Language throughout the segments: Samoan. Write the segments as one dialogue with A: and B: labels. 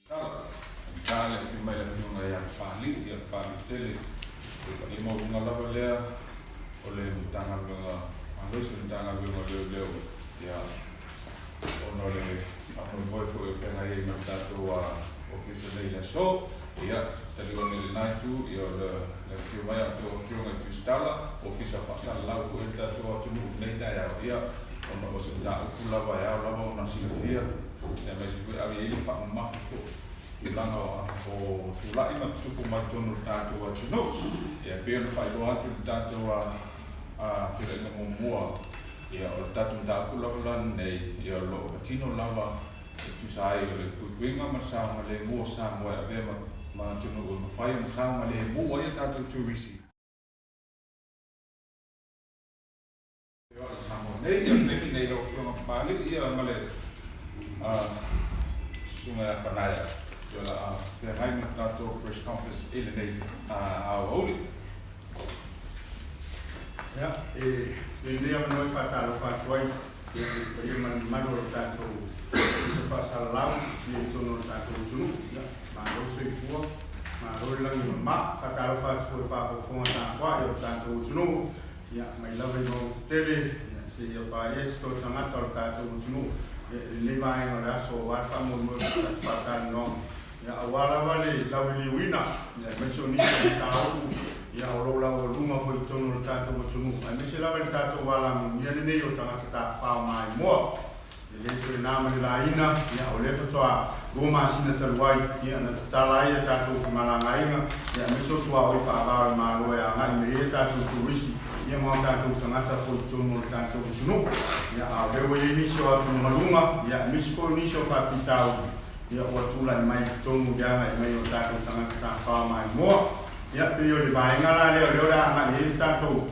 A: Tala, e le afio mai le afioga ia Papalii, ia Papalii tele. E paia maualuga lava lea o le Matagaluega malosi, le Matagaluega o Leoleo, ia, ona o le faamoemoe foi o feagai ai ma le tatou ofisa nei i le aso. Ia, taliu ane i lena itu, ia, o le afio mai a outou afioga i Tusitala, ofisa faasalalau foi o le tatou atunuu i lenei taeao, ia, ona o se mataupu lava e ao lava ona silafia, aemaise foi ave i ai le faamamafa foi i tulaga o tulai ma tutupu mai totonu o le tatou atunuu. Ia, e pei ona faailoa atu i le tatou feiloaiga muamua, ia, o le tatou mataupu lava la lenei, ia, o lo o patino lava e tusa ai o le puipuiga ma le saogalemu o Samoa e avea ma atunuu e mafai ona saogalemu ai a tatou turisi i Samoa nei. Ia, le nei lau Afioga Papalii, ia, ma le susuga ia Fanaia, ia, o le a feagai ma le tatou press conference i lenei aoauli.
B: Ia, e lenei avanoa e faatalofa atu ai ia i le paia ma le mamalu o le tatou Ofisa Faasalalau i totonu o le tatou atunuu. Ia, malo le soifua, malo le lagi mama. Faatalofa atu foi i le faafogafoga tapuai o le tatou atunuu. Ia, mai lava i mauga tetele, ia, seia paia se toatagata o le tatou atunuu. Ia, i lenei vaega o le aso aua le faamoemoe o le tatou faatalanoaga. Ia, aua lava le lauliliuina, ia, aemaise o nisi o mataupu, ia, o lo o laualuga foi i totonu o le tatou atunuu, aemaise lava i le tatou alamanuia lenei o tagata tafafao maimoa. E le toe na ma le laina, ia, o lea faatoa 2 masina talu ai, ia, na tatala ai a tatou femalagaaiga, ia, aemaise o tuaoi faava o le Malo e agai mai ai a tatou turisi, ia, ma o tatou tagata foi i totonu o le tatou atunuu. Ia, a o lea ua i ai nisi o atugaluga, ia, aemaise foi o nisi o faafitauli, ia, ua tulai mai i totonu i le agai mai o tatou tagata tafafao maimoa. Ia, pei o le vaega la lea o lea o le a agai ai le tatou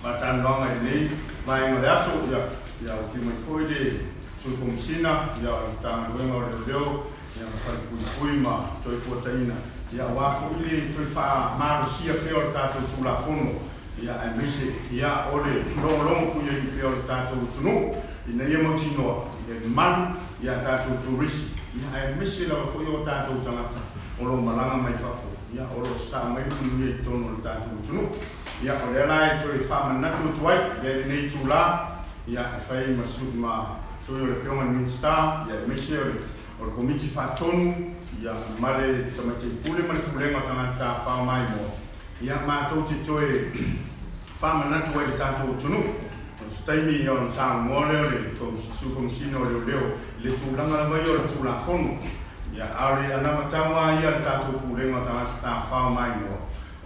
B: faatalanoaga i lenei vaega o le aso. Ia, ia, ua afio mai foi le Sui Komesina, ia, o le Matagaluega o Leoleo, ia, ma Falepuipui ma Toefuataiga, ia, aua foi le toe faamalosia pea o le tatou Tulafono, ia, aemaise, ia, o le logologo puialii pea o le tatou atunuu ina ia mautinoa le malu ia tatou turisi, ia, aemaise lava foi o tatou tagata o lo o malaga mai fafo, ia, o lo o sasaa mai le manuia i totonu o le tatou atunuu. Ia, o lea la e toe faamanatu atu ai ia i lenei itulā, ia, e fai ma ma sui o le Afioga i le Minisita, ia, aemaise o le Komiti Faatonu, ia, ma le Tamaitai Pule ma le Pulega o Tagata Tafafao Maimoa, ia, matou te toe faamanatu ai i le tatou atunuu. O se taimi, ia, ona saunoa lea o le Sui Komesina o Leoleo i le tulaga lava ia o le Tulafono. Ia, a o le anavatau lava ia a le tatou Pulega o Tagata Tafafao Maimoa,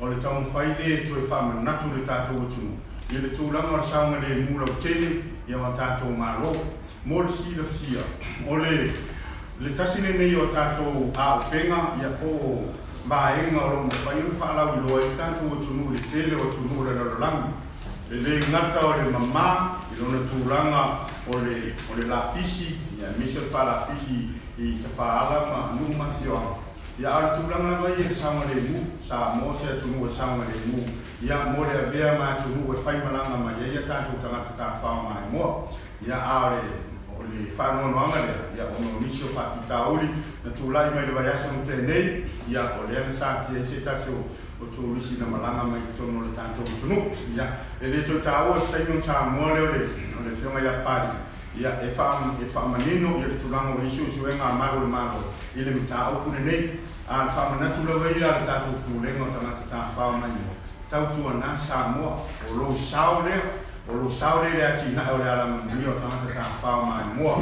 B: o le taumafai lea e toe faamanatu i le tatou atunuu i le tulaga o le saogalemu lautele, ia, o tatou Malo. Mo le silafia, o le tasi lenei o tatou auupega, ia, po o vaega o lo o mafai ona faalauiloa ai le tatou atunuu i le tele o atunuu o le lalolagi. E le gata o le mamā i lona tulaga o le lapisi, ia, aemaise o le faalapisi i tafaala ma nuu ma afioaga, ia, a o le tulaga lava ia i le saogalemu, Samoa se atunuu e saogalemu, ia, mo le avea ma atunuu e faimalaga mai ai ia tatou tagata tafafao maimoa. Ia, a o le faanoanoaga lea, ia, ona o nisi o faafitauli na tulai mai le vaiaso na tea nei, ia, o lea na satia ai se tasi o turisi na malaga mai i totonu o le tatou atunuu. Ia, e le toe taua se taimi ona saunoa lea o le Afioga ia Papalii, ia, e faamanino ia le tulaga o i suesuega a malu o le Malo i le mataupu lenei. A le faamanatu lava ia a le tatou Pulega o Tagata Tafafao Maimoa, tautuana Samoa, o lou sao lea, o lou sao lea i le atinae o le alamanuia o tagata tafafao maimoa,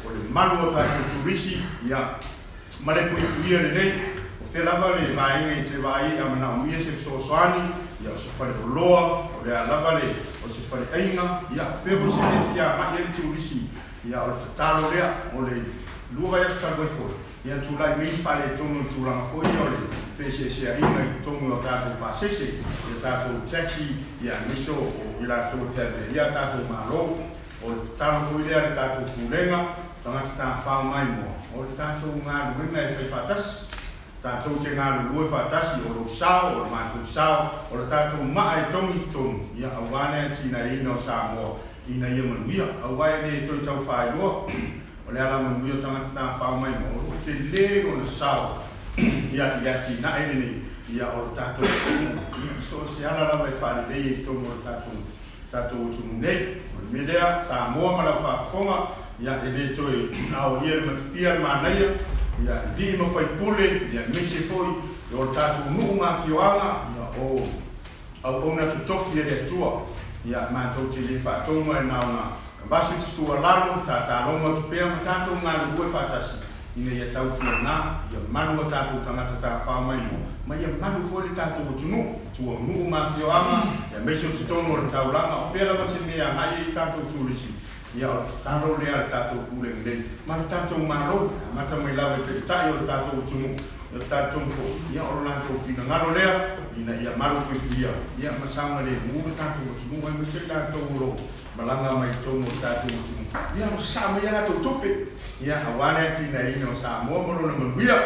B: o le malu o tatou turisi, ia, ma le puipuia lelei. O fea lava le vaega i te vaai a manaomia se fesoasoani, ia, o se faleoloa, o le a lava le o se faleaiga, ia, o fea foi se mea e fia agai ai le turisi, ia, o le tatalo lea. O le 2 vaiaso talu ai foi, ia, tulai mai faaletonu i le tulaga foi ia o le feeseeseaiga i totonu o tatou pasese, ia, tatou taxi, ia, aemaise o i latou e feaveaia ia tatou Malo. O le tatalo foi lea a le tatou Pulega Tagata Tafafao Maimoa, o le tatou galuega e fai faatasi, tatou te galulue faatasi, o lou sao, o le matou sao, o le tatou maa e togi i totonu, ia, aua le atinaeina o Samoa ina ia manuia, aua e le toe tau faailoa. O le alamanuia o tagata tafafao maimoa o loo telē lona sao ia i atinae lenei ia o le tatou atunuu ia so o se ala lava e faalelei ai i totonu o le tatou tatou atunuu nei. O le mea lea Samoa ma lau faafofoga ia e lē toe aoaia le matupia le manaia ia i alii ma faipule ia aemaise foi o le tatou nuu ma afioaga ia o auauna totofi e le Atua ia matou te lē faatonu ae na ona avatu se tuualalo tatalogo atu pea ma tatou galulue faatasi ina ia tautuanā ia malu a tatou tagata tafafao maimoa ma ia malu foi le tatou atunuu tua o nuu ma afioaga aemaise o totonu o le taulaga o fea lava se mea e agai ai tatou turisi. Ia o le tatalo lea a le tatou Pulega nei ma le tatou Malo e amata mai lava i Taitai o le tatou atunuu ia talitonu foi ia o lo latou finagalo lea ina ia malupuipuia ia ma saogalemu le tatou atunuu aemaise tatou o loo malaga mai totonu o le tatou atunuu ia o sasaa mai a latou tupe ia aua le atinaeina o Samoa ma lona manuia.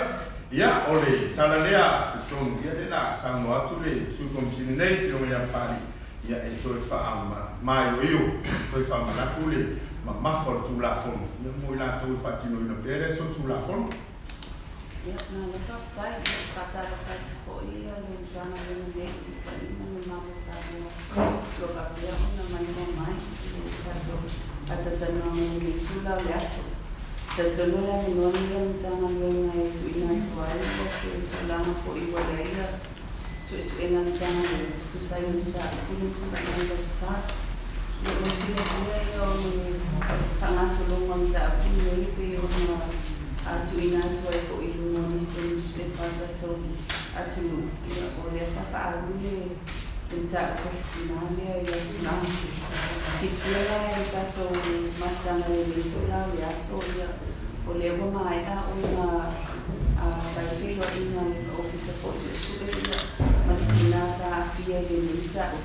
B: Ia o le tala lea talitonu ia lea o le a saunoa atu le Sui Komisina nei Afioga ia Papalii ia e toe faamaioio toe faamanatu le mamafa o le Tulafono ia mo i latou e faatinoina pea lea solitulafono.
C: Ia, malo faafetai. E faatalofa atu foi le Matagaluega nei i le paia ma le mamalu o Samoa o lo o faapea ona maimoa mai i le tatou faatalatalanoaga i lenei itula o le aso. E talitonu o le avanoa lenei o le Matagaluega e tuuina atu ai se tulaga foi ua i ai suesuega a le Matagaluega e tusa ai ma mataupu na tulai mai i le Aso Sa. Ia, mo le silafia o le faagasologa o mataupu lenei pei ona tuuina atu ai foi i luga o nisi o nusipepa a le tatou atunuu, ia, o lea sa faaalu le mataupu a se tinā lea i le Aso Sa. Silafia la e le tatou mafutaga i lenei itula o le aso, ia, o lea ua maea ona fai feiloaiga a le Ofisa foi Suesue, ia, ma le tinā sa aafia i lenei mataupu.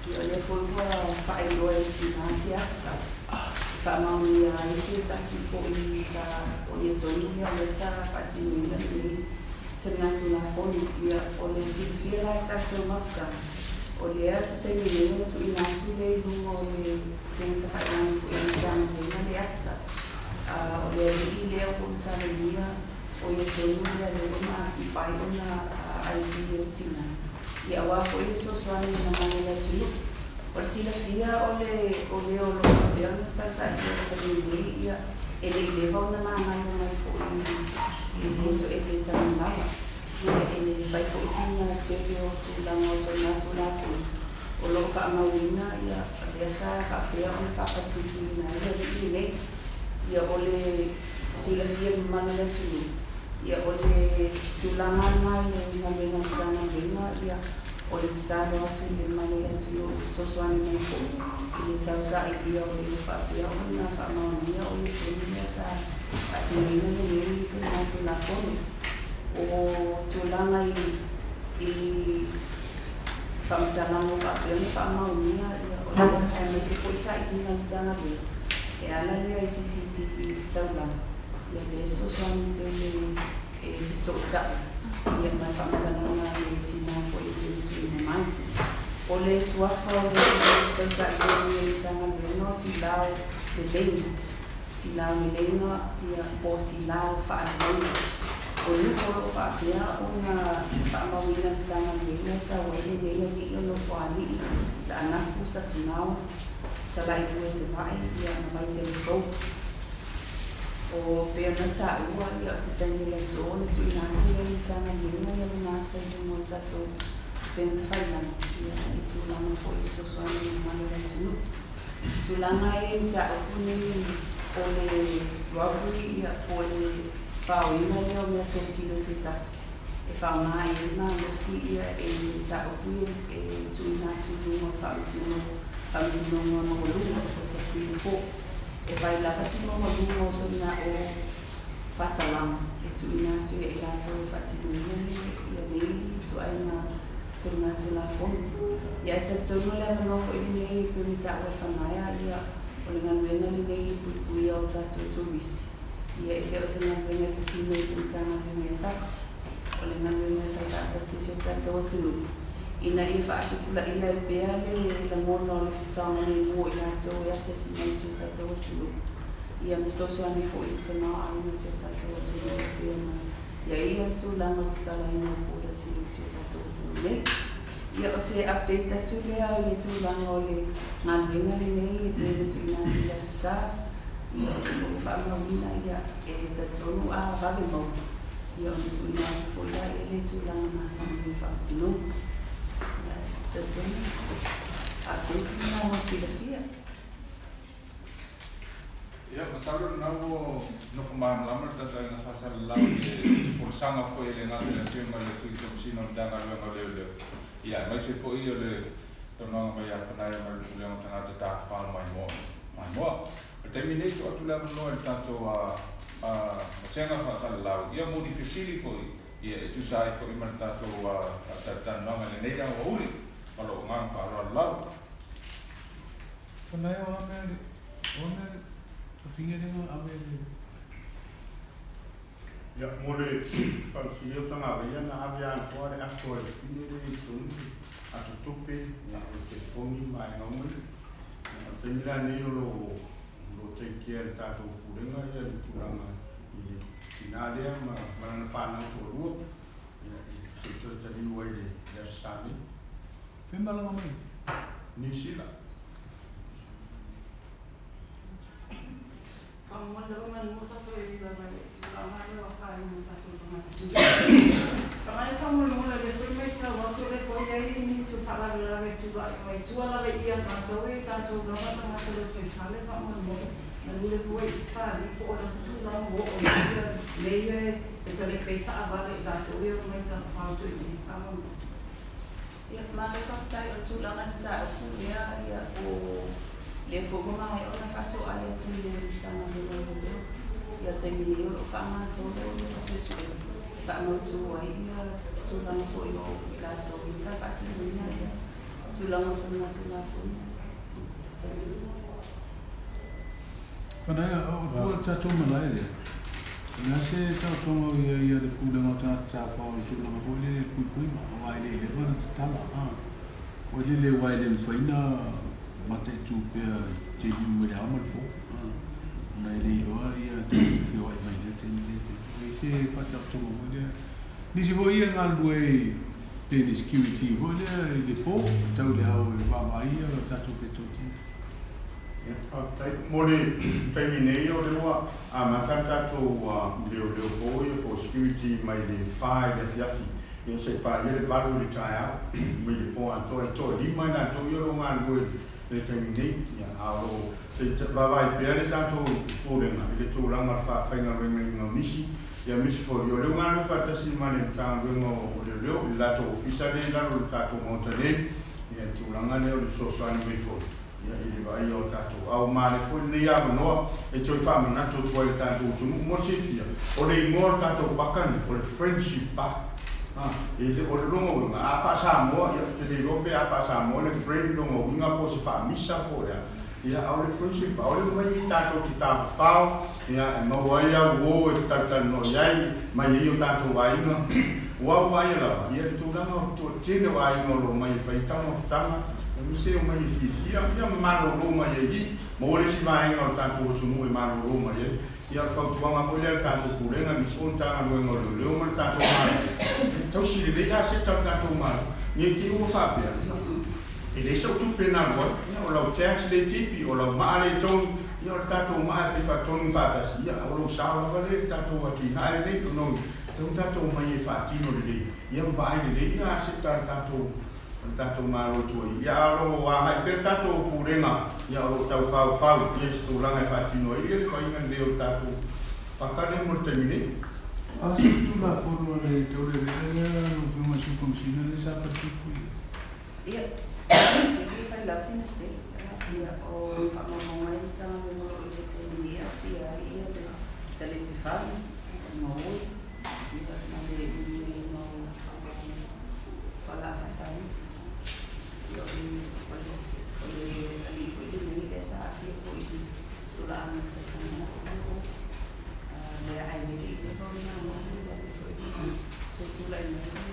C: Ia, o lea foi ua faailoa e le tinā se ata e faamaonia ai se tasi foi sa o ia tonu lea o lea sa faatinoina lenei soligatulafono. Ia, o le silafia la e tatou mafutaga, o lea se taimi nei ua tuuina atu lea i luga o le upega tafailagi foi a le Matagaluega le ata. O le alii lea ua masalogia o ia tonu lea lea ua mafai ona ID e le tinā, ia, aua foi le fesoasoani i le mamalu o le atunuu. O le silafia o le o le o lo o faapea ona tausailia i le taimi nei, ia, e le i leva ona gagaio mai foi i le toese i Tanumalala. Ia, e fai foi sina tele o tulaga o soligatulafono o lo o faamauina, ia, lea sa faapea ona faafalupipiina ai le alii lenei. Ia, o le silafia e le mamalu o le atunuu, ia, o le tulaga lena i le galuega a le Matagaluega, ia, o le tatalo atu i le mamalu o le atunuu e fesoasoani mai foi i le tausailia o le faapea ona faamaonia o le tonu lea sa faatinoina lenei soligatulafono. O tulaga i faamatalaga ua faapea ona faamaonia, ia, o le aemaise foi sailiga a le Matagaluega e ala lea i CCTV i le taulaga, ia, lea e fesoasoani tele e fesootai ia ma le faamatalaga a le tinā foi e pei ona tuuina mai. O le suafa o le tausailia nei a le Matagaluega o Silao Leleiga, Silao Leleiga, ia, po o Silao Faaleleiga. O nuu o lo o faapea ona faamauina e le Matagaluega e sau ai lenei alii o Nofoalii, Saanapu, Sapunao, Salailua i Savaii, ia, ma Vaitele Fou. O pei ona taua, ia, o se taimi o le aso ona tuuina atu lea i le Matagaluega ia lona ata i luga o le tatou upega tafailagi, ia, i tulaga foi i fesoasoani i le mamalu o le atunuu. Tulaga e i mataupu nei o le robbery, ia, po o le faoina lea o meatotino se tasi e faaaoga ai le malosi, ia, e mataupu ia e tuuina atu i luga o le Faamasinoga Maualuga, o le Supreme Court. E fai lava si maualuga o soliga o faasalaga e tuuina atu ia i latou e faatinoina ia nei ituaiga soligatulafono. Ia, ae talitonu o le avanoa foi lenei e pei ona taua e Fanaia, ia, o le galuega lenei i le puipuia o tatou turisi. Ia, e le o se galuega e patino i se Matagaluega e tasi, o le galuega e fai faatasi e si o tatou atunuu ina ia faatupulaia ai pea le lagona o le saogalemu o i latou e asiasi mai i si o tatou atunuu. Ia fesoasoani foi i le tamaoaiga o si o tatou atunuu e pei ona i ai le tulaga o le tatalaina o borders i si o tatou atunuu nei. Ia o se update atu lea i le tulaga o le galuega lenei e pei ona tuuina atu i le Aso Sa. Ia o lea foi ua faamauina ia e talitonu a vave maua ia ona tuuina atu foi lea i le tulaga masani o le faamasinoga. Ia talitonu update lena mo le silafia.
A: Ia, masalo lena ua nofo malamalama le tatou aiga faasalalau i le folasaga foi e le gata i le Afioga i le Sui Komesina o le Matagaluega o Leoleo, ia aemaise foi o le saunoaga mai ia Fanaia ma le Pulega o Tagata Tafafao Maimoa. O le taimi nei, tuu atu le avanoa i le tatou vasega faasalalau, ia mo ni fesili foi, ia e tusa ai foi ma le tatou faatalatalanoaga i lenei aoauli. Ma lou agaga faaaloalo lava.
D: Fanaia o a mea le, o a mea le, tofiga lea na ave i le.
B: Ia, mo le faafesili o tagavaia na ave atoa le ato a le fine lea i totonu, ato tupe, ia, o le telefoni ma vaega uma ia. Ia, o le taimi la lenei o lo o take care e le tatou Pulega ia le tulaga i le tina lea ma lana fanau toalua, ia, se i toe taliu ai i le Aso Sa nei.
D: Fea malaga mai?
B: Niu Sila.
C: Ia, malo faafetai o le tulaga i le mataupu lea, ia, o lea foi ua maea ona faatoali atu i le Matagaluega o Leoleo. Ia, o le taimi nei o lo o faagasolo ia suesuega e faamautu ai ia tulaga foi o i latou ia sa faatinoina ia tulaga o soligatulafono i le taimi nei.
D: Fanaia, o tua le tatou malae lea, o le a se taotoga o i ai a le Pulega o Tagata Tafafao i le tulaga foi lele i le puipuiga, aua e le i leva ona tatala, a, foi lele aua e le mafai ona mataitu pea i taimi uma i le ao ma le po, a, ona e le iloa ia tagata feoai mai i lea taimi i lea taimi. O i ai se faataotoga foi lea? Nisi foi ia e galulue i pe ni security foi lea i le po, e tau i le ao e vaavaai ia tatou metotia.
B: Ia, faafetai. Mo le taimi nei o lea ua amata le tatou leoleo po ia po o security mai le 4 i le afiafi ia seia paia le 8 i le taeao mai le po atoa. E toalima i latou ia o lo o galulue i le taimi nei, ia, a o lo o vaavaai pea le tatou Pulega i le tulaga o le faafaigaluegaina o nisi, ia aemaise foi o lea ua galulue faatasi ma le Matagaluega o Leoleo i le latou ofisa lea i lalo o le tatou Maota nei, ia le tulaga lea o le fesoasoani mai foi ia i le vaaia o tatou. A ua maea foi lenei avanoa e toe faamanatu atu ai i le tatou atunuu mo le silafia, o le igoa o le tatou paka lenei, o le Friendship Park. E le o le lona uiga, a faa-Samoa, ia ou te le iloa pe a faa-Samoa le friend lona uiga po o se faamisa po o le a. Ia, a o le Friendship Park, o le omai ai tatou te tafafao, ia, e maua ai au uo e talatalanoa i ai, mai ai o tatou aiga. Ua au vaaia lava, ia le tulaga o le toatele o aiga o lo o mai e fai taumafataga, aemaise o mai e fiafia, ia ma malolo mai ai i i. Maua le isi vaega o le tatou atunuu e malolo mai ai. Ia, o le fautuaga foi lea a le tatou Pulega, aemaise foi o le Matagaluega o Leoleo ma le tatou Malo, e tausi lelei aseta a le tatou Malo, ne i te i ua faapea, ia, e leai sau tupe na alu ai, ia, o lau tax le tipi, o lau maa le togi, ia, o le tatou maa e fai faatonu faatasi, ia, o lou sao lava lea i le tatou atinae lenei, tonogi, e tatau ona tatou omai e faatino lelei, ia, ma vaai lelei ia aseta a le tatou o le tatou Malo tuai, ia, a o lo o agai pea le tatou Pulega, ia, o lo o tau faufau ia se tulaga e faatino ai le faiga lelei o le tatou paka lea mo le taimi nei.
D: A se Tulafono a le Taulealea lea lau Afioga i le Sui Komesina lea sa falepuipui ai?
C: Ia, se i fai lava sina tele. Ia, o faamaumauga ai le Matagaluega o lo o i le taimi nei e aafia ai ia le taleni fale, maua, ia, ma le uluina o fualaau faasaina. Ia, o le alii foi lenei lea sa aafia foi i le sulaaga i le tausaga na tea, lea ae le i leva ona maua foi le tutulai mai.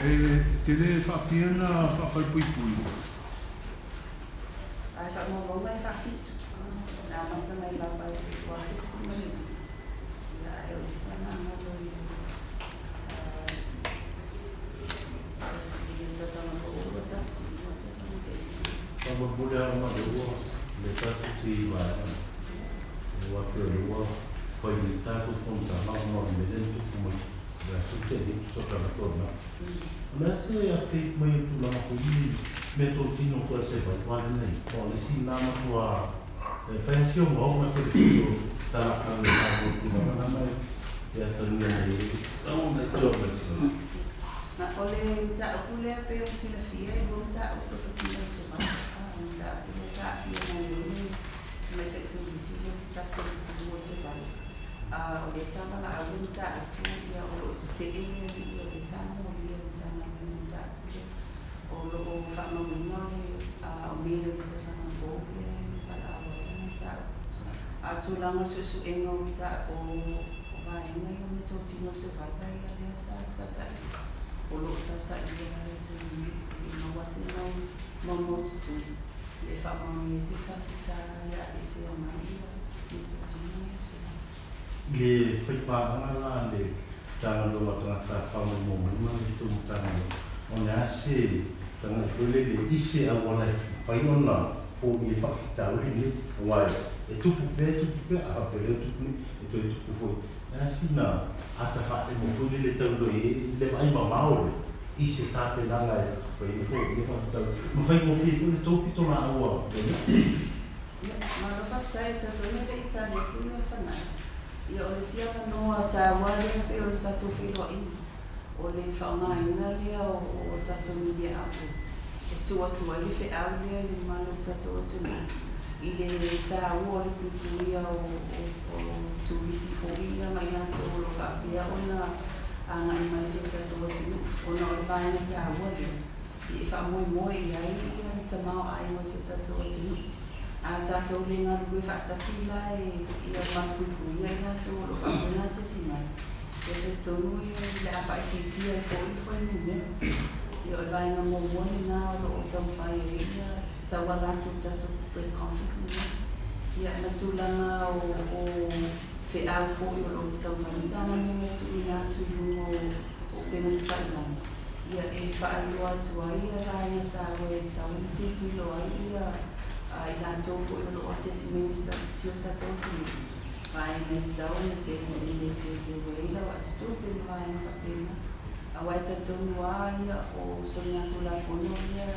D: E te le faafia na faafalepuipui.
C: Ae faamaumauga e faafitu.
E: le ala ma le ua le tātou te i vaega. E ua pea le ua whai le tātou fonotaga ona o le mea lea na tupu mai le aso te le tusa tala. O le a se update mai o tulaga foi i mea totino foi a se vaivai nei. O le si nā matua e whai asi o ngau ma te le tala ka le tātou tulaga nana e atania nei e tau nei te o mai.
C: Ma o le mataupu lea pei ona silafia e lua mataupu patino o se vai. Mataupu lea sa aafia mai ai le tamaitai turisi lea se tasi o le pulu o se vai. O le sa valaau le mataupu ia o loo tetee le alii o le sa molia le Matagaluega mataupu lea. O loo faamauina le o Me o le tausaga fou lea e valaau ai le mataupu. A o le tulaga o le suesuega o mataupu o vaega ia o meatotino o le survivor ia lea sa tausaili. O loo tausailia le taimi nei e maua se mau maumaututuga e faamaonia ai se tasi sa ia aesea mai ia meatotino ia survivor.
E: I le faipaaga la le Matagaluega o Tagata Faamoemoe ma le tou Matagaluega, o le a se tagai foi lele i se auala e mafai ona foia ai faafitauli nei, aua e tupu pea, tupu pea, a faapea lea ua tupu nei, e toe tupu foi. O le a sina ata faaemo foi lele tau i ai le vaai mamao le i se tapenaga e mafai ona foia faafitauli ma faigofie foi le tou pitolaau a lenei.
C: Ia, malo faafetai e tatou ina le i tali atu ia Fanae. Ia, o le isi avanoa taua lea pei o le tatou feiloaiga, o le faaaogaina lea o tatou media outlets e tuu atu ai le feau lea i le mamalu o le tatou atunuu i le taua o le puipuia o turisi foi ia ma i latou o loo faapea ona agai mai i si o tatou atunuu ona o le vaega taua lea e faamoemoe i ai ia le tamaoaiga o si o tatou atunuu. A tatou le galulue faatasi la e ia malupuipuia i latou o loo faapena asiasi mai, ia talitonu e le a faaitiitia ai foi le fuainumera. Ia o le vaega muamua lenā o loo taumafai ai ia tauala atu i le tatou press conference lenei. Ia ma le tulaga o feau foi o loo taumafai le Matagaluega e tuuina atu i luga o upega tafailagi, ia e faailoa atu ai ia vaega taua e tatau ona tilotilo ai ia i latou foi o loo asiasi mai i si o tatou atunuu, vaega e tatau ona tele teuleu ai lau atotupe ma vaega faapena. Aua e talitonu lava ia o soligatulafono ia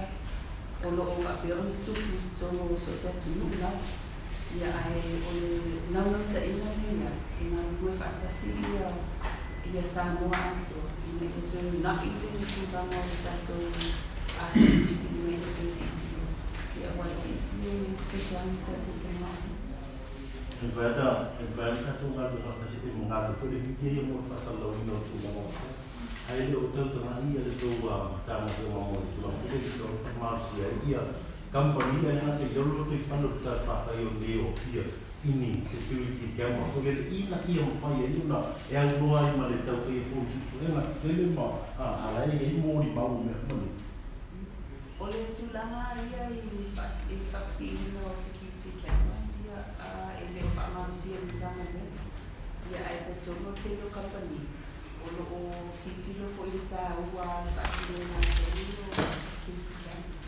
C: o loo faapea ona tupu i totonu o so o se atunuu lava. Ia ae o le naunautaiga lea e galulue faatasi ia Samoa atoa ina ia toe una'i le tulaga o le tatou turisi ina ia toe siitia. Ia aua e siitia e fesoasoani i le tatou tamaoaiga.
E: E mafai ona e mafai ona tatou galulue faatasi e galulue foi le media ia mo le faasalalauina o tulaga faapea. Ae le o tautaga'i ia le tou Matagaluega mo le tulaga foi lele e tatau ona faamalosia ai ia kamupani ae le gata i lalo lotoifale o le talafatai o nei o Apia i ni security camera foi lele ina ia mafai ai ona e aunoa ai ma le tau faia foi o suesuega tetele ma a la e i ai molimau o mea uma nei.
C: O le tulaga ia i le faapipiina o security cameras ia e le o faamalosia e le Matagaluega. Ia ae talitonu o le tele o kamupani o loo tilotilo foi i le taua o le faatinoina ai o security cameras.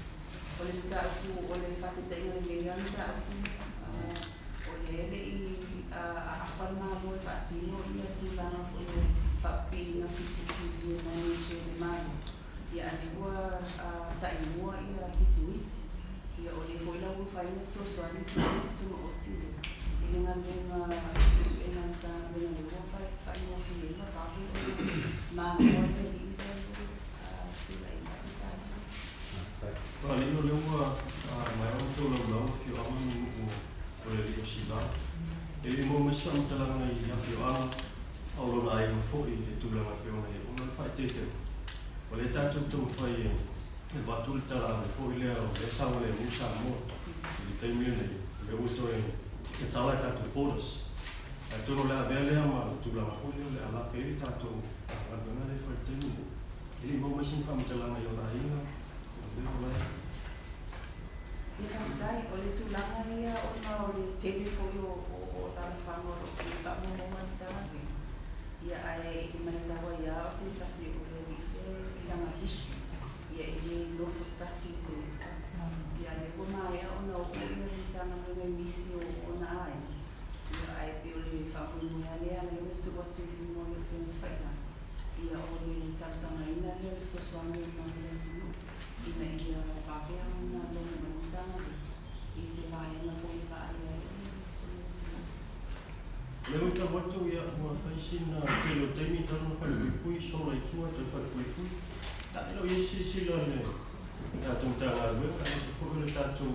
C: O le mataupu o le faataitaiga lelei lava le mataupu o lea e le i aapa le Malo e faatino ia tulaga foi o faapipiina o CCTV e manage e le Malo. Ia a lea ua taimua ia pisinisi. Ia o lea foi la ua mafai ona fesoasoani pisinisi tumaoti i le galuega suesuega a le Matagaluega lea ua faaigofie ai ma vave ona malo ai le alii lea e tulai mai le mataupu.
F: Alii o lea ua maea ona tolaulau afioaga ma nuu o le alii o Sila. E le i maua mai se faamatalaga i afioaga a o lona aiga foi i le tulaga e pei ona i ai ona o le faaeteetega. O lea tatou te taumafai e avatu le tala foi lea o lea saogalemu Samoa i le taimi lenei, o lea ua toe tatala i tatou borders. Ae atonu o le a avea lea ma le tulaga foi lea o le a lape ai le tatou galuega lea e fai i le taimi lenei. E le i maua mai sina faamatalaga i ona aiga o mea o la e.
C: Ia faafetai, o le tulaga ia ona o le tele foi o alaalafaga o loo faamomoga i le Matagaluega. Ia ae i le matau ai lava o se tasi o le alii lea i lana history, ia e le nofo tasi i se ia lea ua maea ona faamoemoe lea ala ai ona tuu atu i luma o le upega tafailagi. Ia o le talosagaina lea o le fesoasoani o le mamalu o le atunuu ina ia vave ona logo mai le Matagaluega i se vaega foi e vaaia ai le susuga i le
F: Lea ua tau atu ia ua fai sina tele o taimi talu ona falepuipui sola i tua toe falepuipui. Ae le o i ai se silasila a le tatou Matagaluega aemaise foi o le tatou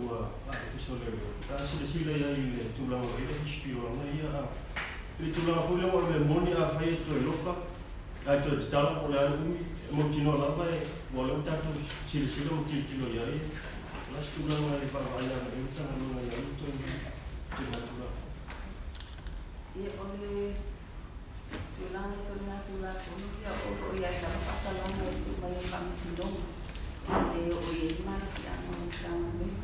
F: Ofisa o Leoleo pe a silasila i ai i le tulaga o i ai le history o ana ia i le tulaga foi lea aua o le mea moni afai e toe loka ae toe tatala po o le a le umi e mautinoa lava e aua o lea ua tatou silasila ma tilotilo i ai o le a se tulaga e vaavaai agai i ai le Matagaluega i ai toe tulaga.
C: Ia o le tulaga i soligatulafono ia o lo o i ai lava faasalaga e tuu mai e le Faamasinoga e le oo i ai le malosiaga o le Matagaluega.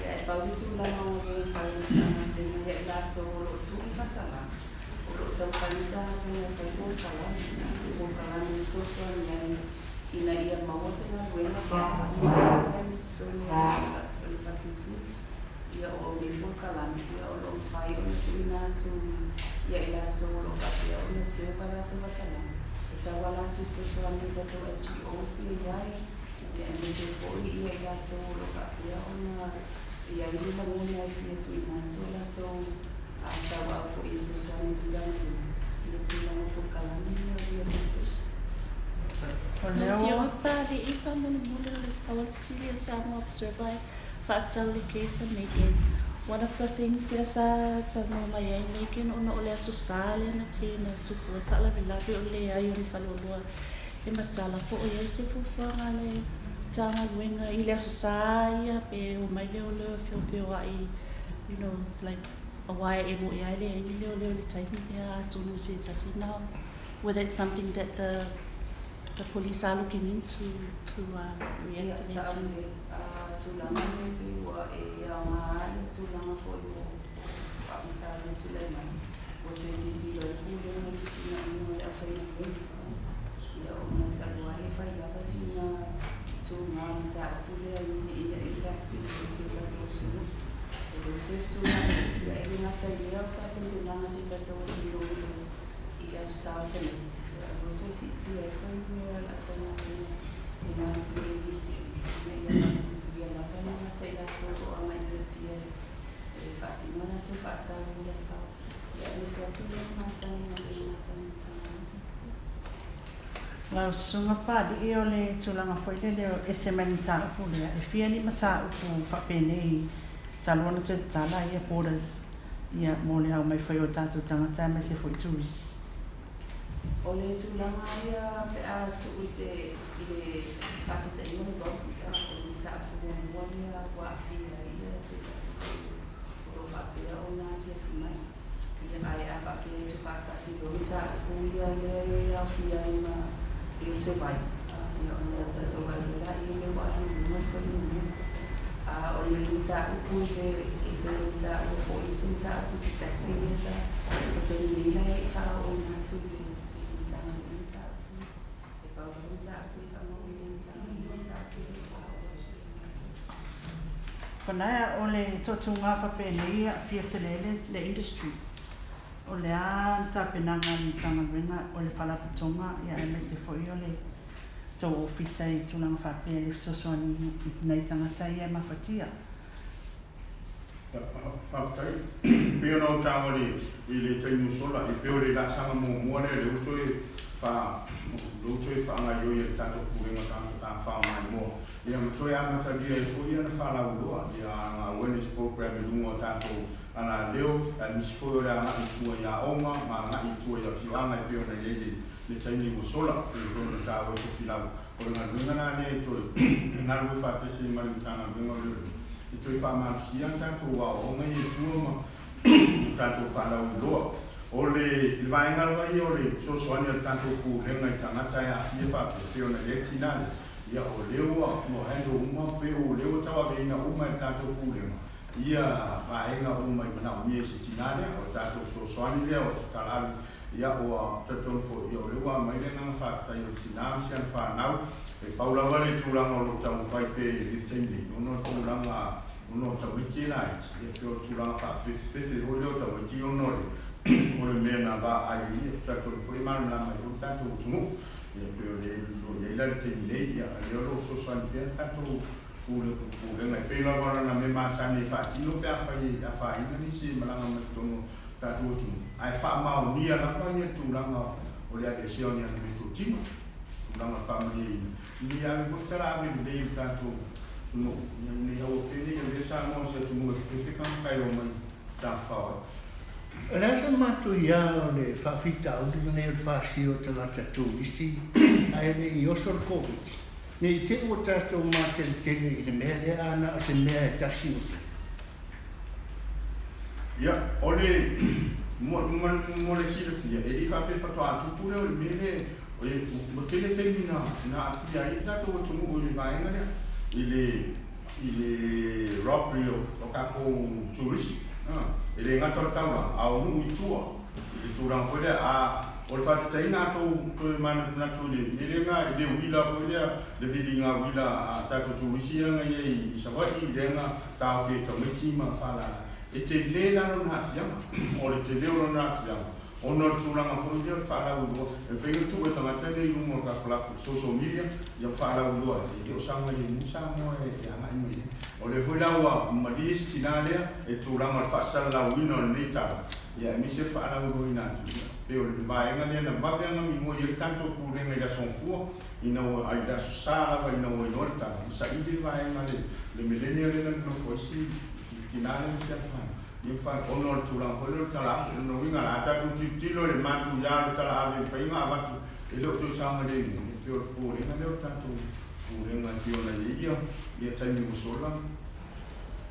C: Ia ae pau le tulaga o le fai o le Matagaluega ia i latou o lo o tuu i faasalaga, o lo o taumafai le Matagaluega e fai polokalame, polokalame e fesoasoani ai ina ia maua se galuega pe a maea le taimi i totonu o le falepuipui. Ia o nei polokalame ia o lo o mafai ona tuuina atu ia i latou o lo o faapea ona serve a latou faasalaga e tauala atu i fesoasoani a tatou NGOs ia i ai, ia aemaise foi ia i latou o lo o faapea ona i ai le lagona e fia tuuina atu a latou tauau foi e fesoasoani i le Matagaluega i le tulaga o polokalame ia o rehabilitation.
G: O lea ua. Afioga Papalii faamolemole o le pau o le fesili a Samoa Observer e faatatau i le case a Megan. One of the things lea sa talanoa mai ai Megan ona o le Aso Sa lea na pei na tupu ai le faalavelave o le leai o ni faleoloa e matala po o i ai se fuafuaga a le Matagaluega i le Aso Sa ia pe omai leoleo e feofeoai you know it's like aua e moni lava e leai ni leoleo i le taimi lea atonu o se tasi na whether it's something that the police are looking into to
C: Ia,
G: reactivate.
C: sao lelei. Tulaga nei pei ua e aoga ai le tulaga foi o faamatala tulai mai. Ua toe tilotilo ai le pulega i le fetuunaiga o le aufaigaluega. Ia ona talu ai e fai lava sina tuga mataupu lea ina ia impact i si o tatou atunuu. E le toe fetuunai, ia e le gata i lea o tapenapenaga a si o tatou atunuu i le Aso Sa o tamaiti. Ia o lo o toe siitia ai foi numera o le aufaigaluega e galulue i weekend ina ia manuia lava le gata i latou o lo o agai i Apia e faatino a latou faatau i le aso. Ia aemaise atu lea masani ma le masani Matagaluega.
H: Lau Susuga Papalii o le tulaga foi lele o ese mai le mataupu lea, e fia ni mataupu faapenei talu ona toe tatala ia borders ia mo le aumai foi o tatou tagata aemaise foi tourists.
C: O le tulaga ia pe a tuu i se i le faataitaiga o le rugby, o le mataupu muamua lea ua aafia ai ia se tasi foi o lo o faapea ona asiasi mai. Ia ae a faapea e tuufaatasi loa mataupu ia lea e aofia ai ma i o Survivor, ia ona tatou alu ai laia lea ua alu i luga le fuainumera. A o le mataupu i le i le mataupu foi se mataupu i se taxi lea sa o taimi nei la e le i faaooina atu i le i le Matagaluega mataupu ia. E pau lava le mataupu e faamau i le Matagaluega mataupu e le i faaoo atu ia matou.
H: Fanaia o le toatuga faapenei e aafia tele ai le industry. O le a le tapenaga a le Matagaluega o le Faalapotopotoga aemaise foi o le tou ofisa i tulaga faapea i le fesoasoani i nai tagata ia e mafatia.
B: Faafetai. Pei ona ou taua i le taimi ua sola, e pei o le laasaga muamua lea lea ua toe fa, lea ua toe faagaoioi e le tatou Pulega o Tagata Tafafao Maimoa, ia ma toe amatalia ai foi ana faalauiloa, ia ana awareness program i luga o tatou alaleo, aemaise foi o le agai i tua i aoga ma agai i tua i afioaga e pei ona i ai le taimi ua sola, e pei foi ona taua e Tofilau. O le galuega la lea e toe galulue faatasi ai ma le Matagaluega o Leoleo, e toe faamalosia a tatou aoaoga ia i tua ma tatou faalauiloa. O le vaega lava ia o le fesoasoani a le tatou Pulega i tagata e aafia faapea, pei ona i ai le tina lea, ia o lea ua handle uma, pe o lea ua tauaveina uma e le tatou Pulega ia vaega uma i manaomia i se tina lea. O le tatou fesoasoani lea o se talaave, ia ua talitonu foi, ia o lea ua aumai le agaga faafetai o le tina ma si ana fanau. E pau lava le tulaga o lo o taumafai pea i le taimi nei, ona o le tulaga ona o tamaiti e laiti, ia pei o le tulaga faafefefefe foi lea o tamaiti ona o le o le mea na vaai ai ia tatou foi malamalama ai foi le tatou atunuu. Ia pei o le lo i ai la le taimi nei, ia lea o lo o fesoasoani pea le tatou pulega e pei lava o lana mea masani e faatino pe afai e afaina nisi e malaga mai totonu o tatou atunuu, ae faamaonia lava ia tulaga o le aveesea o ni ana meatotino, tulaga o le faamalieina, ina ia ave foi tala ave lelei i le tatou atunuu, ina ia aua pea ne i avea Samoa o se atunuu e fefe tagata e omai tafafao ai.
I: O le a se matuia o le faafitauli lenei o le faasio o tagata turisi ae le i oso le Koviti, ne i te i ua tatou mateletele i le mea lea a na o se mea e tasi ua tupu.
B: Ia, o le mo le silafia, e le i faapea faatoa tupu lea o le mea lea, ua tele taimi na aafia ai le tatou atunuu i le vaega lea, i le robbery o tatou turisi. E le gata o le taulaga, a o nuu i tua, i le tulaga foi lea, a o le faataitaiga a tou toe manatunatu i le mea lea i le uila foi lea, le viliga uila a tatou turisi ia na i ai i Savaii, lea na taofi ai tamaiti ma faalala, e tele la lona aafiaga, o le tele o lona aafiaga, ona o le tulaga foi lea o le faalauiloa, e mafai ona tuu e tagata lea i luga o le tatou social media, ia faalauiloa, e le o saogalemu Samoa e agai mai ai. O lea foi la ua malie si tinā lea e tulaga o le faasalalauina o lenei tala, ia aemaise le faalauiloaina atu, ia pei o le vaega lea na vave agamigoa i ai le tatou pulega i le Aso Gafua, ina ua ai le Aso Sa lava ina ua iloa le tala, ua saili le vaega le melenia lea na nonofo ai si tinā lea ma si ana fanau, ia ma ona o le tulaga foi lea o le tala ave. O lona uiga la a tatou tilotilo i le matuia o le tala ave e mafai ona avatu e le o toe saogalemu, ia pei o le popolega lea o le tatou pulega e pei ona i ai ia taimi ua sola.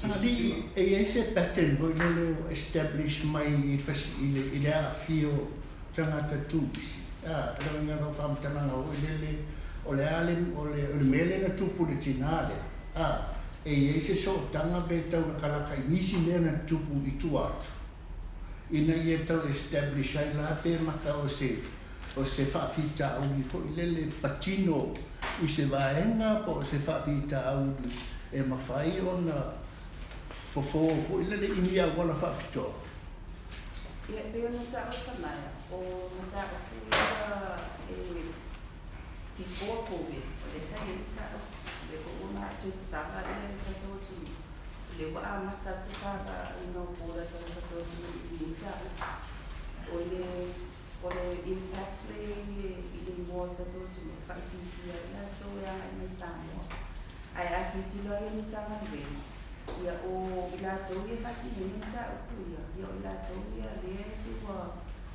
I: Alii, e i ai se pattern foi lele ua establish mai i le aafia o tagata turisi. Le uiga o lau faamatalaga foi lele, o le a le, o le mea lea na tupu i le tinā lea, e i ai se sootaga pe taulakalaka i nisi mea na tupu i tua atu, ina ia tau establish ai la pe maka o se faafitauli foi lele patino i se vaega po o se faafitauli e mafai ona fofo foi lele i ni auala faapitoa.
C: Ia, pei ona ta'u e fanaia, o mataupu ia e before COVID, o lea sa i ai le ta'u, lea foi ua matou tatala ia le tatou atunuu, o lea ua amata atu tatala ina o borders o le tatou atunuu i lenei ta'u. O le impact lea i le igoa o le tatou atunuu, e faaitiitia ai latou e agai mai Samoa. Ae a tilotilo ai le Matagaluega, ia o i latou ia e faatinoina mataupu ia, ia o i latou ia lea e ua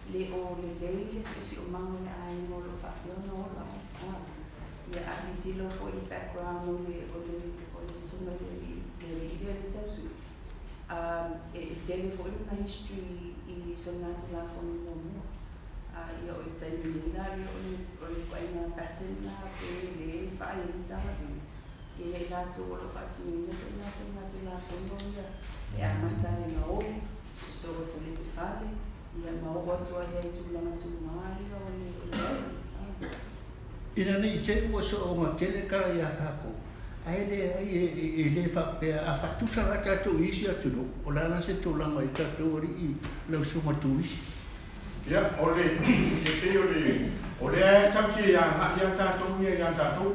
C: le o lelei le siosiomaga o le aiga o lo o faapea ona ola ai. Ia a tilotilo foi i le background o le susuga i le alii lea le tausui, e tele foi lona history i soligatulafono muamua. Ia o le taimi nei la lea o le ituaiga pattern la pe le vaai ai le Matagaluega, ia i latou o lo o faatinoina ituaiga soligatulafono ia e amata ai le gaoi, sosoo e talepe fale, ia ma oo atu ai i tulaga tugā ia o le ai.
I: Ina nei te ua sooga tele kala ia kākou, ae leai e le faapea a faatusa la tatou i isi atunuu, o le a la se tulaga i tatou alii lausuga turisi.
B: Ia, o le e pei o lea e tatou te agai ia tatou ia ia tatou,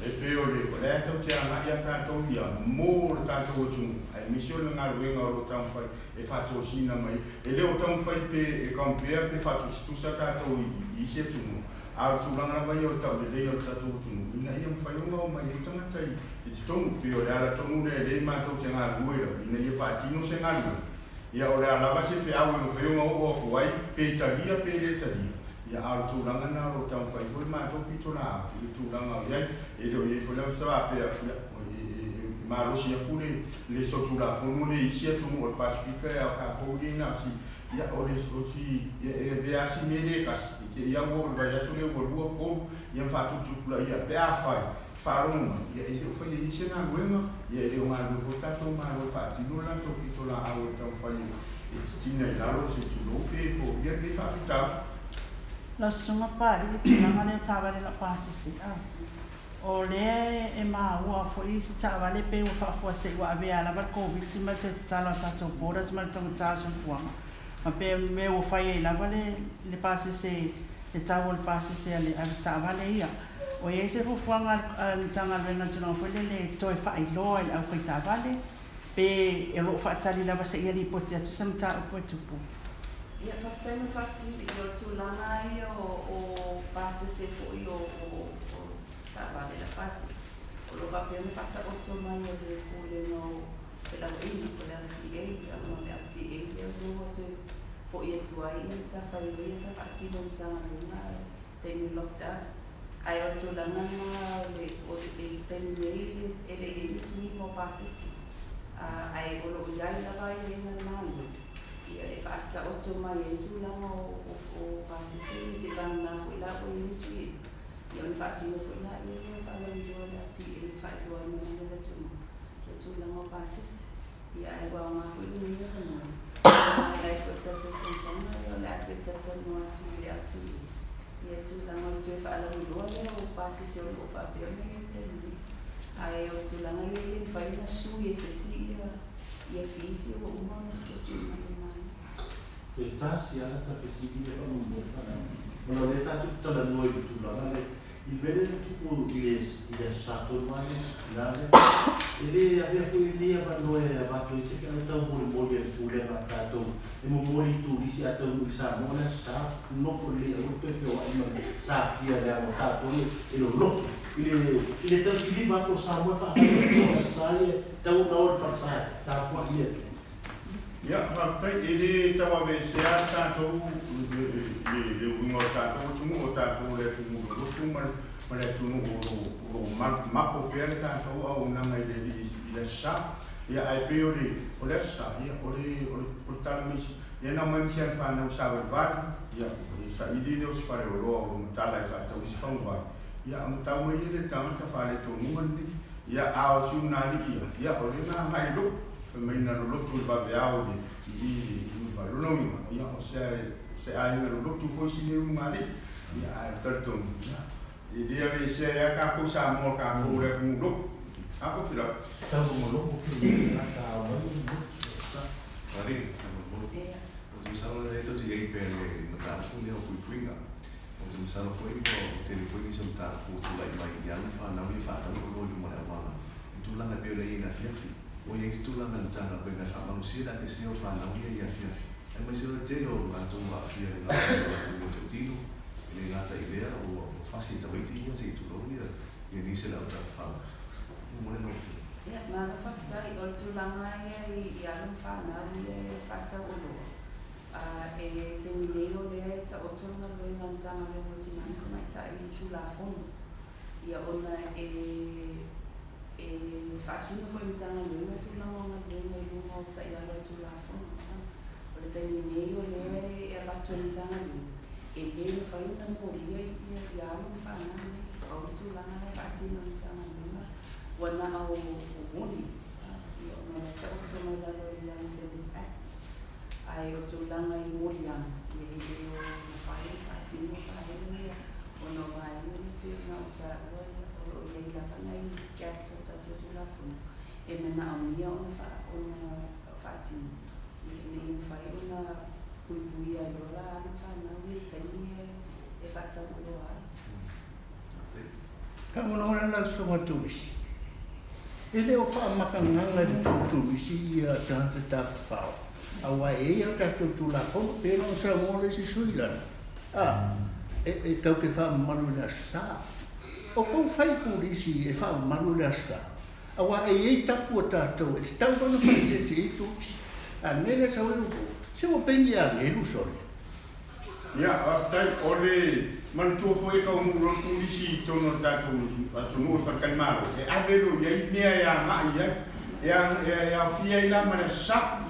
B: e pei o lea e tatou te agai ia tatou ia mo le tatou atunuu, aemaise o le galuega o lo o taumafai e faatosina mai, e le o taumafai pe e compare pe faatusatusa tatou i isi atunuu, a o le tulaga lava ia o le taulelei o le tatou atunuu, ina ia mafai ona oo mai ai tagata i totonu, pei o le ala tonu lea e lea matou te galulue lava, ina ia faatino se galuega. Ia o le a lava se feau e mafai ona oo atu ai, pe talia pe le talia, ia a o le tulaga na o lo o taumafai foi matou pitolaau i le tulaga o i ai, e le o i ai foi lava se faapea, ia e malosi atu le solitulafono le i isi atunuu o le Pasifika e a o tatou lea na o si, ia o le o si e avea si mea le kasi, i te ia ua o le vaiaso lea ua 2, 3, ia ma faatuputupulaia pe afai faalogo mai, ia e le o faia i se galuega, ia e le o galue foi tatou malo e faatino le latou pitolaau e taumafai e titina i lalo se tulou pe foia lenei faafitauli.
H: Lau susuga paai le tulaga lea o taavale laupasese, o lea e maua foi se taavale pe ua faafuasei ua avea lava le Koviti ma le toe tatala o tatou borders ma le taugata o le soifuaga. Ma pe mea ua fai ai lava le pasese le tau o le pasese a le taavale ia. O i ai se fuafuaga a le Matagaluega i le tulaga foi lele toe faailoa i le aufaitaavale pe e o loo faatali lava seia lipoti atu se mataupu e tupu.
C: Ia, faafetai mo le faafesili i o tulaga ia o pasese foi o taavale la pasese. O lo o faapea ona faataoto mai e le Pulega o Felauaiga po o le LTA, ia ma le LTA lea ua toe fo'i atu ai ia matafaioi ia sa faatino e Matagaluega i le taimi o lockdown. Ae o le tulaga na o le taimi nei e le i i ai ni suiga o pasese. Ae o lo o i ai lava aiaiga a le Malo ia e faataoto mai ai tulaga o pasese ia se'i vagana foi la ua i ai ni suiga. Ia ona faatino foi laia lea o faalauiloa a le LTA i le faailoaina mai o le atunuu i tulaga o pasese. Ia ae ua aoga foi lenei avanoa e ala ai foi i le tatou fonotaga ia o le a toe talatalanoa atu i le LTA ia tulaga o le toe faalauiloa lea o pasese o lo o faapea ona i ai i le taimi nei. Ae o le tulaga ia e le mafai ona sui e se isi ia fees ia ua uma ona schedule mai e le Malo.
E: Toe tasi lava ta fesili ia faamolemole faalauiloa. Ona o lea tatou te talanoa i le tulaga lea, i le mea lea na tupu i le Aso Sa tonu lava lea, i ina lea. E le avea foi lenei avanoa e avatu ai se feau taumolimoli a le Pulega a tatou e momoli i turisi a taunuu i Samoa le Aso Sa, nonofo lelei aua le toe feoai ma le satia leaga o tatou e loloto i le tautiliva atu o Samoa e faavae i le Aso Sa ia e tatau ona o i le falesa e tapuai i le atunuu.
B: Ia, faafetai, e le tauaveseā le tatou i le uiga o le tatou atunuu, o tatou o le atunuu lolotu ma le atunuu o lo o mapo pea le tatou auaunaga i le alii i le Aso Sa. Ia, ae pei o le Aso Sa, ia, o le tala mai lea na aumai ma si ana fanau savalivali, ia, o le saili lea o se faleoloa o lo o matala e faatau ai se faguvai, ia, ona tau mai lea le tagata faaletonuga lenei. Ia, a o si una alii ia, ia, o lea na agai i lou fai mai na lolotu i le vaveao i i i Uluvai. Lona uiga, ia, o se aiga lolotu foi si nei ulugalii. Ia, ae talitonu, ia, e le aveesea ai lava tatou Samoa, tatou o le atunuu lotu. A ko Filapo?
E: Tau logologo pe le tagata ao mai o le motu.
J: Mari, faamolemole. Ou te masalo lea tou te i ai pea i le mataupu lea o puipuiga. Ou te masalo foi ua tele foi nisi o mataupu ua tulai mai i alo ma fanau ia faatau oloa i luma o le auala i tulaga e pei ona i ai i le afiafi. Ua i ai se tulaga i le Matagaluega e faamalosia le aveesea o fanau ia i afiafi, aemaise o le tele o latou ua aafia i le galuega o latou meatotino, e le gata i lea ua fasi e tamaiti ia se i tulou ia nisi o le autafafao. Momoli lau Afioga.
C: Ia, malo faafetai. O le tulaga ia i alo ma fanau ia e faatau oloa, e taimi nei o lea e taoto le galuega a le Matagaluega o Tina ma Tamaitai i le Tulafono. Ia ona e faatino foi e Matagaluega tulaga o galuega i luga o taiala o le Tulafono. O le taimi nei o lea e avatu e le Matagaluega, e le mafai ona molia ia alo ma fanau nei. Pau le tulaga lea e faatino e le Matagaluega, ua na o warnings, ia ona o le taoto mai lalo i le Young Offenders Act. Ae o le tulaga i le moliaga, ia e le o mafai ona faatino vaega ia, ona o vaega ia pei ona ou taua o lo o i ai lava nai gaps o le tatou Tulafono e manaomia ona faatino, ina ia mafai ona puipuia ai loa la alo ma fanau ia i le taimi e faatau oloa ai.
I: Faamolemole lau susuga turisi. E le o faamakagaga i le tou turisi ia tagata tafafao, auā e i ai a tatou Tulafono, pei ona saunoa le isi sui usufono lana, a, e tatou te faamamalu i le Aso Sa. O kou fai pulisi e faamamalu i le Aso Sa, auā e i ai tapu a tatou e tatau ona faaeteete i ai turisi. A o le mea lea sau ai o se ua pei ni agelu sole.
B: Ia, faafetai. O le manatua foi e taunuu loa le pulisi i totonu o le tatou atunuu i le faletalimalo, e ave loa i ai mea e agai i ai. E aofia ai la ma le Aso Sa.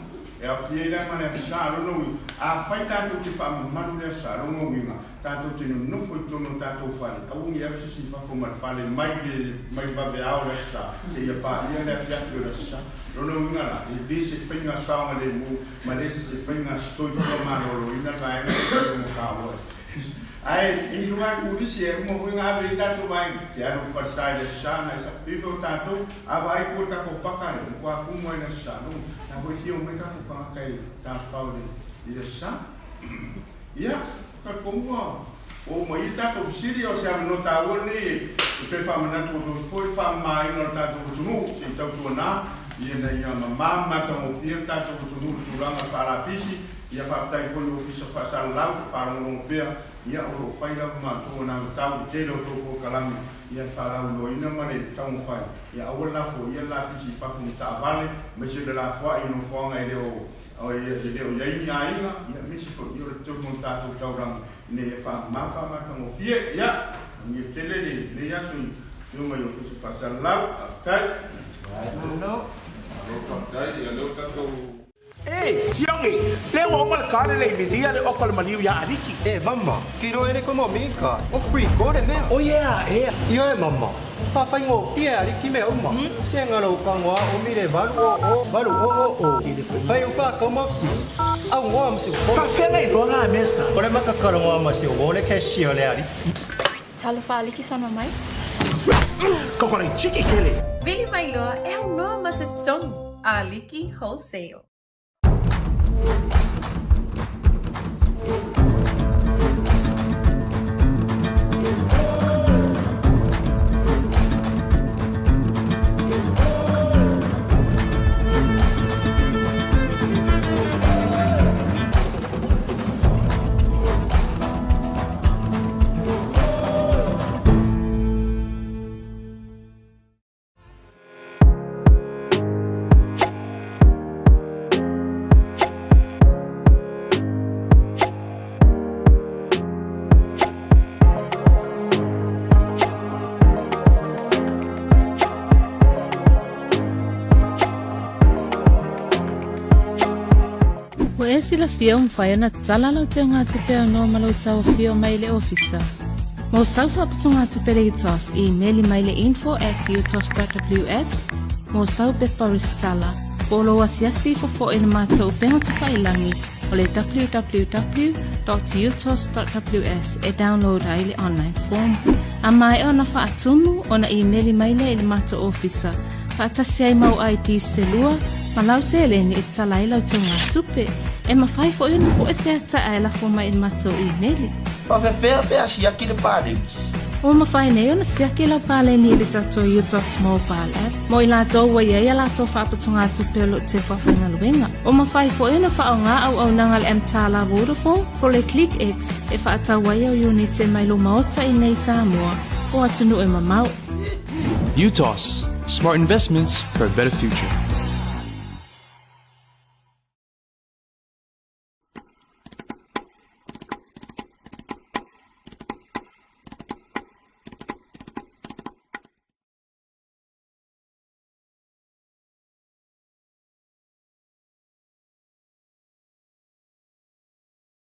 B: E aofia ai la ma le Aso Sa. Lona uiga, afai tatou te faamamalu le Aso Sa, lona uiga, tatou te nonofo i totonu o tatou fale, aua ne i alu se isi i fafo ma le fale mai le mai vaveao le Aso Sa seia paia le afiafi o le Aso Sa. Lona uiga la, e le se faiga saogalemu ma le se faiga soifua maloloina le vaega lea e pei ona taua ai. Ae e iloa atu nisi e uma foi ona ave i ai tatou vaega, te alu i le falesa i le Aso Sa na e pei foi o tatou, a vaai atu i le tatou paka lea, ua matua tumu lava i le Aso Sa. Lona, na foi e fia omai tatou tagata e tafafao i le I le sa. Ia, talitonu ua uma ai tatou fesili, o se avanoa taua lenei e toe faamanatu atu ai foi le faamamaina o le tatou atunuu se i tautuanā ina ia mamā ma matagofie le tatou atunuu i le tulaga faalapisi. Ia faafetai foi i Ofisa Faasalalau faalogologo pea, ia o lo o fai lava matou anavatau i le tele o tou polokalame ia le faalauiloaina ma le taumafai ia aua le lafoia le lapisi i fafo ma taavale, aemaise le lafoai i nofoaga e le o i ai ni aiga, ia aemaise foi o le totonu o le tatou taulaga ina ia faamama faamatagofie. Ia manuia tele lenei aso i afioga i Ofisa Faasalalau. Faafetai.
H: Malo.
A: Malo faafetai. Ia lea ua tatou
K: E, Siogi, le ua uma le kale le imilia le oko le maliu ia Aliki.
L: E, mama, kiro ele ko mika, o free ko le mea.
K: O yeah, e.
L: Io e mama, pa ngo pia Aliki me uma. Se ngalo ka ngoa o mire valu o o, valu o o o. Fai upa ka mo si. Au ngoa msi o.
K: Fa fela i loa mesa.
L: Ole maka kalo ngoa masi o le ke si o le Aliki.
M: Talofa Aliki sana mai.
K: Kokore chiki kele.
N: Vili mai loa e au noa ma se tongi. Aliki Wholesale.
G: Ua e silafia ua mafai ona tatala lau teugatupe aunoa ma lou tauafio mai le ofisa. Mo sau faaputugatupe le UTOS, imeli mai le info@utos.ws, mo sau pepa resitala, po o lou asiasi ifo fo'i i le matou upega tafailagi o le www.utos.ws e download ai le online form. A maea ona faatumu, ona imeli mai lea i le matou ofisa, faatasi ai mau ID se lua, ma lau seleni e tatala ai lau teugatupe. E mafai fo'i ona po'e se ata'a e lafo mai i le matou imeli.
K: Faafefea pe a siaki le paleni.
G: Ua mafai nei ona siaki lau paleni i le tatou UTOS mobile app. Mo i latou ua iai a latou faaputugatupe o loo te faafaigaluega. Ua mafai fo'i ona faaaogā auaunaga le MTala Vodafone po le Click X e faatau ai au iunite mai lou maota i nei Samoa o atunuu e mamao.
O: UTOS, smart investments for a better future.